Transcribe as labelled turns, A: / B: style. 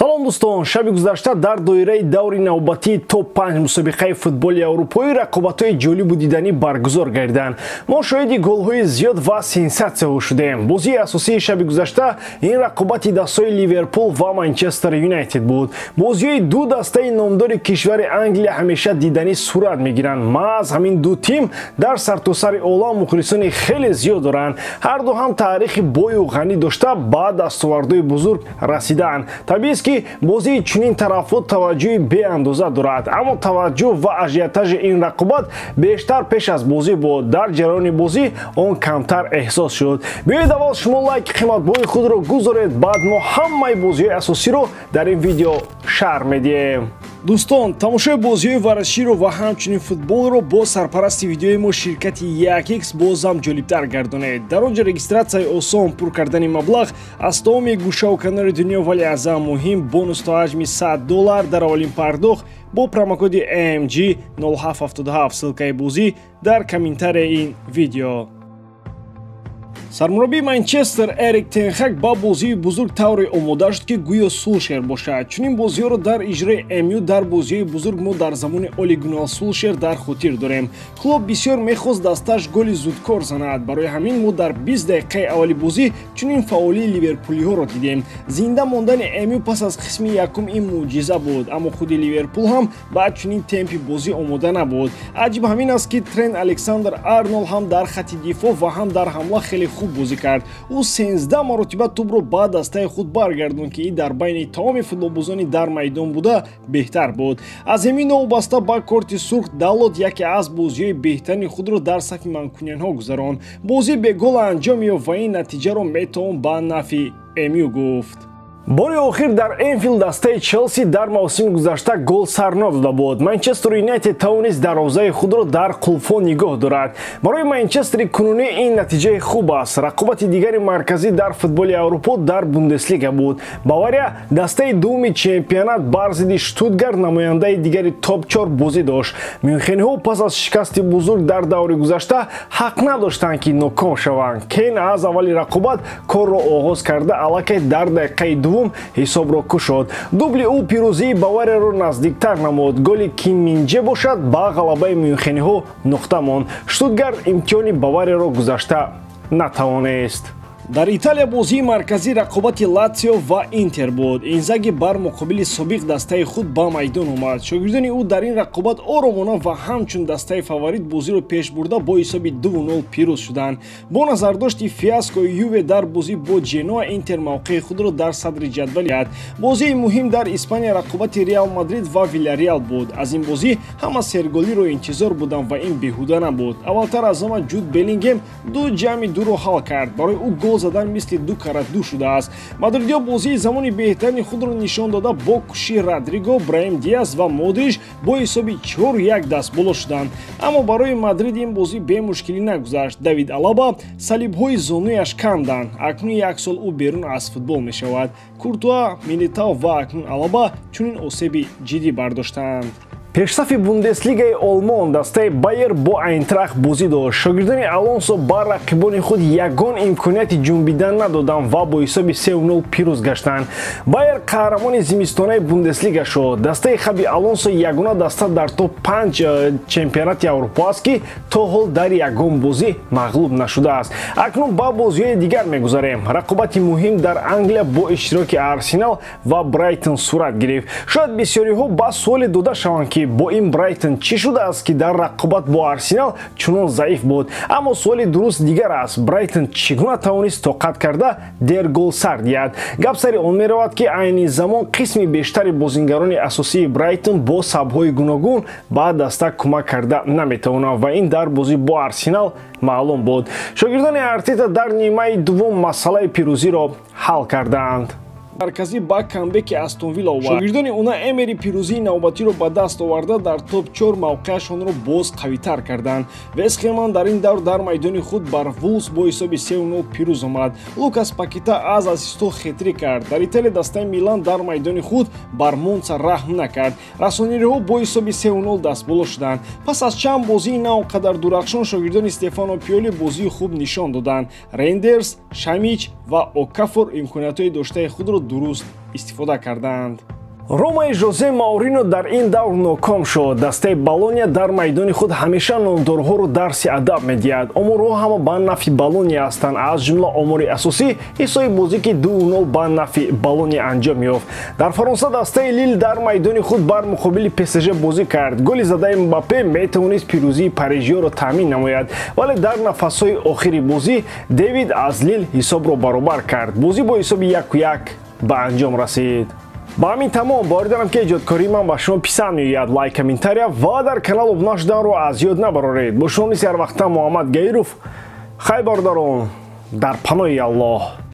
A: Салом дӯстон, шаби гузашта дар доираи даври навбатии топ-5 мусобиқаи футболи аврупоӣ рақобатҳои ҷолибу диданӣ баргузор гардиданд. Мо шоҳиди голҳои зиёд ва сенсатсияҳо шудем. Бозии асосии шаби гузашта ин рақобати дастҳои Ливерпул ва Манчестер Юнайтед буд. Бозиҳои ду дастаи номдори кишвари Англия ҳамеша диданӣ сурат мегиранд. Маҳз ҳамин ду тим дар сартосари олам мухлисони хеле зиёд доранд. Ҳар ду ҳам таърихи бою ғанӣ дошта ба дастовардҳои бузург расидаанд. Табиист, ки бозии чунин тарафҳо таваҷҷӯҳи беандоза дорад, аммо таваҷҷӯҳ ва ажиотажи ин рақобат бештар пеш аз бозӣ буд. Дар ҷараёни бозӣ он камтар эҳсос шуд. Биёед, аввал шумо лайки қиматбоҳои худро гузоред, баъд мо ҳамаи бозиҳои асосиро дар ин видео шарҳ медиҳем. Дӯстон, тамошои бозиҳои варзиширо ва ҳамчунин футболро бо сарпарасти видеои мо ширкати 1x бозам ҷолибтар гардонед. Дар он ҷо регистратсияи осон, пур кардани маблағ аз тамоми гӯшаву канори дунё, вале аз ҳама муҳим бонус то ҳаҷми $100 дар аввалин пардохт бо промокоди AMG 0777. Ссылкаи бозӣ дар комментарияи ин видео. Сармураббии Манчестер Эрик тен Хаг ба бозии бузург тавре омода шуд, ки гӯё Сулшер бошад. Чунин бозиҳоро дар иҷрои МЮ дар бозиҳои бузург мо дар замони Оли Гуннар Сулшер дар хотир дорем. Клуб бисёр мехост дасташ голи зудкор занад. Барои ҳамин мо дар 20 дақиқаи аввали бозӣ чунин фаъолии ливерпулиҳоро дидем. Зинда мондани МЮ пас аз қисми якум ин мӯъҷиза буд, аммо худи Ливерпул ҳам ба чунин темпи бозӣ омода набуд. Аҷиб ҳамин аст, ки Трент Александр Арнолд ҳам дар хатти дифоъ ва ҳам дар ҳамла хеле хуб бозӣ кард. Ӯ 13 маротиба тӯбро ба дастаи худ баргардонд, ки дар байни тамоми футболбозони дар майдон буда беҳтар буд. Аз ҳамин новобаста ба корти сурх Далот яке аз бозиҳои беҳтарини худро дар сафи манкуниянҳо гузаронд. Бозӣ бегол анҷом ёфт ва ин натиҷаро метавон ба нафъи МЮ гуфт. Бори охир дар Энфилд дастаи Челси дар мавсими гузашта гол сар надода буд. Манчестер Юнайтед тавонист дарвозаи худро дар қулфҳо нигоҳ дорад. Барои Манчестери кунунӣ ин натиҷаи хуб аст. Рақобати дигари марказӣ дар футболи Аврупо дар Бундеслига буд. Бавария, дастаи дуввуми чемпионат, бар зидди Штутгарт, намояндаи дигари топ-4, бозӣ дошт. Мюнхениҳо пас аз шикасти бузург дар даври гузашта ҳақ надоштанд, ки ноком шаванд. Кейн аз аввали рақобат корро оғоз карда, аллакай дар дақиқаи дуввум ҳисобро кушод. Дубли ӯ пирӯзии Баварияро наздиктар намуд. Голи Ким Минже бошад, ба ғалабаи мюнхениҳо нуқта монд. Штутгарт имтиҳони Баварияро гузашта натавонист. Дар Италия бозии марказӣ рақобати Латсио ва Интер буд. Инзаги бар муқобили собиқ дастаи худ ба майдон омад. Шогирдони ӯ дар ин рақобат оромона ва ҳамчун дастаи фаворит бозиро пеш бурда, бо ҳисоби 2-0 пирӯз шуданд. Бо назардошти фиаскои Юве дар бозӣ бо Ҷеноа, Интер мавқеи худро дар садри ҷадвал яд. Бозии муҳим дар Испания рақобати Реал Мадрид ва Вилареал буд. Аз ин бозӣ ҳама серголиро интизор буданд ва ин беҳуда набуд. Аввалтар аз ҳама Ҷуд Беллингем ду ҷамъи дуро ҳал кард. Барои ӯ гол задан мисли ду карат ду шудааст. Мадридиё бозии замони беҳтарини худро нишон дода, бо кӯшиши Родриго, Браим Диас ва Модрич бо ҳисоби 4-1 дастболо шуданд. Аммо барои Мадрид ин бозӣ бемушкилӣ нагузашт. Давид Алаба салибҳои зонуяш канданд. Акнун як сол ӯ берун аз футбол мешавад. Куртуа, Милитао ва акнун Алаба чунин осеби ҷиддӣ бардоштанд. Пешсафи Бундеслигаи Олмон дастаи Байер бо Айнтрахт бозӣ дошт. Шогирдони Алонсо ба рақибони худ ягон имконияти ҷунбидан надоданд ва бо ҳисоби 3-0 пирӯз гаштанд. Байер қаҳрамони зимистонаи Бундеслига шуд. Дастаи Хаби Алонсо ягона даста дар топ-5 чемпионати Аврупо аст, ки то ҳол дар ягон бозӣ мағлуб нашудааст. Акнун ба бозиҳои дигар мегузарем. Рақобати муҳим дар Англия бо иштироки Арсенал ва Брайтон сурат гирифт. Шояд бисёриҳо ба суоле дода шаванд, ки бо ин Брайтон чӣ шудааст, ки дар рақобат бо Арсенал чунон заиф буд. Аммо суоли дуруст дигар аст: Брайтон чӣ гуна тавонист тоқат карда дер гол сар диҳад? Гап сари он меравад, ки айни замон қисми бештари бозингарони асосии Брайтон бо сабабҳои гуногун ба даста кӯмак карда наметавонанд ва ин дар бозӣ бо Арсенал маълум буд. Шогирдони Артета дар нимаи дуввум масъалаи пирӯзиро ҳал кардаанд. Марказӣ ба камбеки Астон Вилла овард. Шогирдони Уна Эмери пирӯзии навбатиро ба даст оварда, дар топ-4 мавқеашонро боз қавитар карданд. Вест Хэман дар ин давр дар майдони худ бар Вулфс бо ҳисоби 3-0 пирӯз омад. Лукас Пакита аз ассистҳо хетрик кард. Дар Италия дастаи Милан дар майдони худ бар Монца раҳм накард. Россонериҳо бо ҳисоби 3-0 дастболо шуданд. Пас аз чанд бозии на он қадар дурахшон, шогирдони Стефано Пиоли бозии хуб нишон доданд. Рейндерс, Шамич ва Окафор имкониятҳои доштаи худро Дуруст истифода карданд. Ромаи Жозе Маурино дар ин давр ноком шуд. Дастаи Болония дар майдони худ ҳамеша номдорҳоро дарси адаб медиҳад. Оморҳо ҳама ба нафъи Болония ҳастанд, аз ҷумла омори асосӣ ҳиссои бозӣ, ки 2-0 ба нафъи Болония анҷом ёфт. Дар Фаронса дастаи Лил дар майдони худ бар муқобили ПСЖ бозӣ кард. Голи задаи Мбаппе метавонист пирӯзии парижиёро таъмин намояд, вале дар нафасҳои охири бозӣ Дэвид аз Лил ҳисобро баробар кард. Бозӣ бо ҳисоби 1-1 ба анҷом расид. Ба ҳамин тамом. Боварӣ дорам, ки эҷодкории ман ба шумо писанд меояд. Лайк, комментария ва дар канал обуна шуданро аз ёд набароред. Бо шумо мисли ҳар вақта Муҳаммад Гаиров. Хай, бародарон, дар паноҳи Аллоҳ.